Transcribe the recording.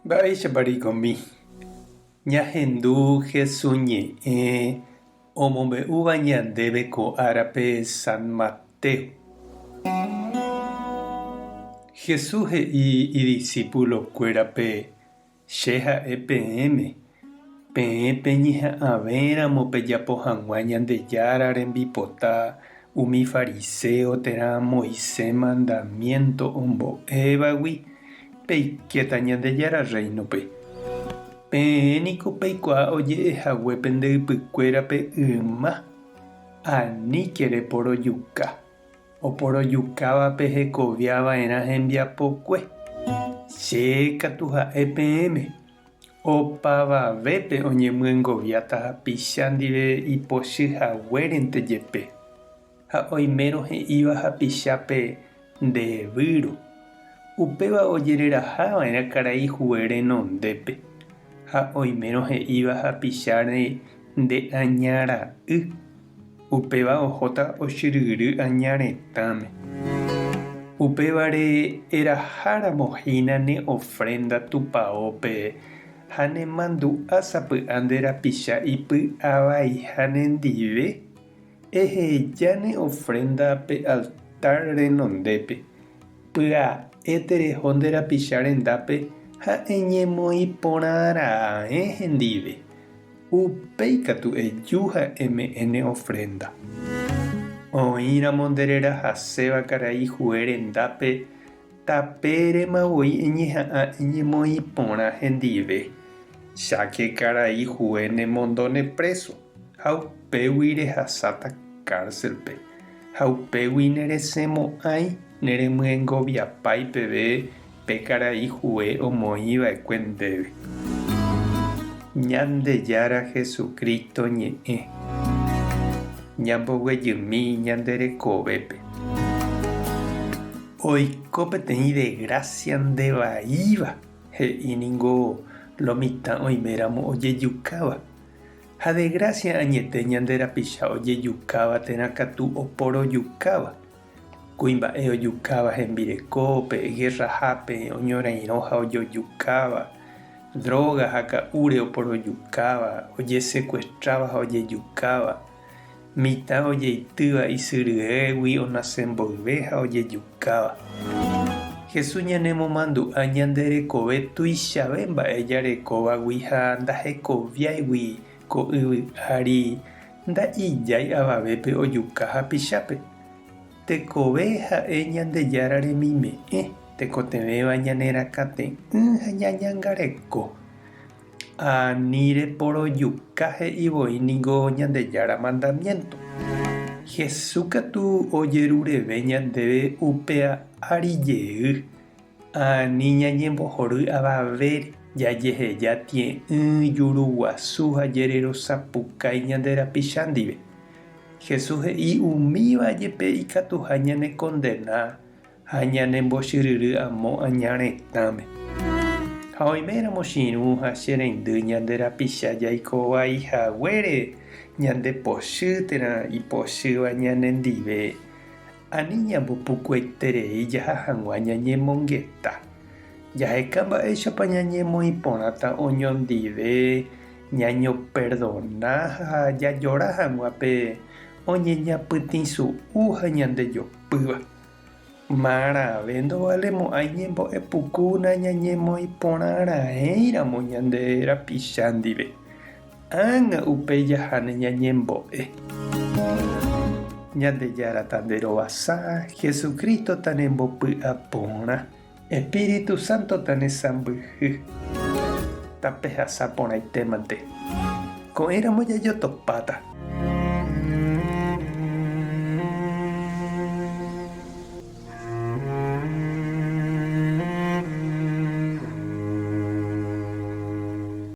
Mba'éichapa reikomi? Ñahendu Hesu ñe'ẽ omombe'úva ñandéve ko árape San Mateo. Jesús he'i idisípulokuérape, Che ha'e peẽme, peẽ peñeha'ãvéramo pejapo hag̃ua Ñandejára rembipota umi fariséo térã Moisés mandamiénto ombo'évagui, peikéta Ñandejára Rréinope. Peẽ niko peikuaa oje'e hague pende ypykuérape yma, Aníke reporojuka. Oporojukávape hekovia va'erã hembiapokue. Che katu ha'e peẽme, opavavépe oñemyengoviáta hapicha ndive ipochy haguérente jepe, ha oimérõ he'íva hapichápe nde výro, upéva ojereraha va'erã karai hue renondépe, ha oimérõ he'íva hapicháre nde aña ra'y, Upéva ohóta ochyryry aña retãme. Upévare eraháramo hína ne ofrénda tupaópe ha nemandu'a sapy'a nde rapicha ipy'avaiha nendive, eheja ne ofrénda pe altár renondépe, pya'e tereho nde rapicha rendápe ha eñemoĩ porã raẽ hendive. Upéi katu eju ha eme'ẽ ne ofrénda. Oĩramo nde rerahaséva karai hue rendápe, tapérema voi eñeha'ã eñemoĩ porã hendive, cháke karai hue nemondóne préso, ha upégui rehasáta kárselpe, ha upégui neresẽmo'ãi neremyengoviapái peve Pe karai hue omoĩ va'ekue ndéve. Ñandejára Jesucristo ñe'ẽ. Ñamboguejymi ñande rekovépe. Oiko peteĩ desgracia ndevaíva, he'i ningo lo mitã oiméramo ojejukáva. Ha desgracia añete ñande rapicha ojejukáva térã katu oporojukáva. Kuimba'e ojukáva hembirekópe, gerrahápe oñorairõ ha ojojukáva, dróga ha ka'úre oporojukáva, ojesekuestráva ha ojejukáva, mitã ojeitýva isy ryégui onase mboyve ha ojejukáva. Jesús ñanemomandu'a ñande rekove tuichave mba'e jarekóvagui ha ndahekoviáigui ko yvy ári Nda'ijái avavépe ojuka hapichápe. Tekove ha'e Ñandejára remime'ẽ, tekotevẽva ñane rakãte'ỹ ha ñañangareko. Ani reporojuka he'i voi ningo Ñandejára mandamiénto. Jesús katu ojerureve ñandéve upéa ári jey. Ani ñañembohory avavére, jajeheja tie'ỹ, juru guasu ha jererosapukái ñande rapicha ndive. Jesús he'i umíva jepe ikatuha ñanekondena ha ñanembochyryry amo aña retãme. Ha oiméramo che irũ ha che reindy ñande rapicha jaiko vai haguére ñande pochy térã ipochýva ñanendive, Ani ñambopukueterei jaha hag̃ua ñañemongeta. Jaheka mba'éichapa ñañemoĩ porãta oñondive, ñañoperdona ha jajora hag̃ua pe oñeñapytĩsu'u ha ñandejopýva. Marãve ndovalemo'ãi ñembo'e puku nañañemoĩ porã raẽiramo ñande rapicha ndive. Ág̃a upéi jaháne ñañembo'e. Ñandejára tanderovasa, Jesucristo tanembopy'aporã, Espíritu Santo tanesãmbyhy. Tapehasa porãitémante. Ko'ẽramo jajotopáta.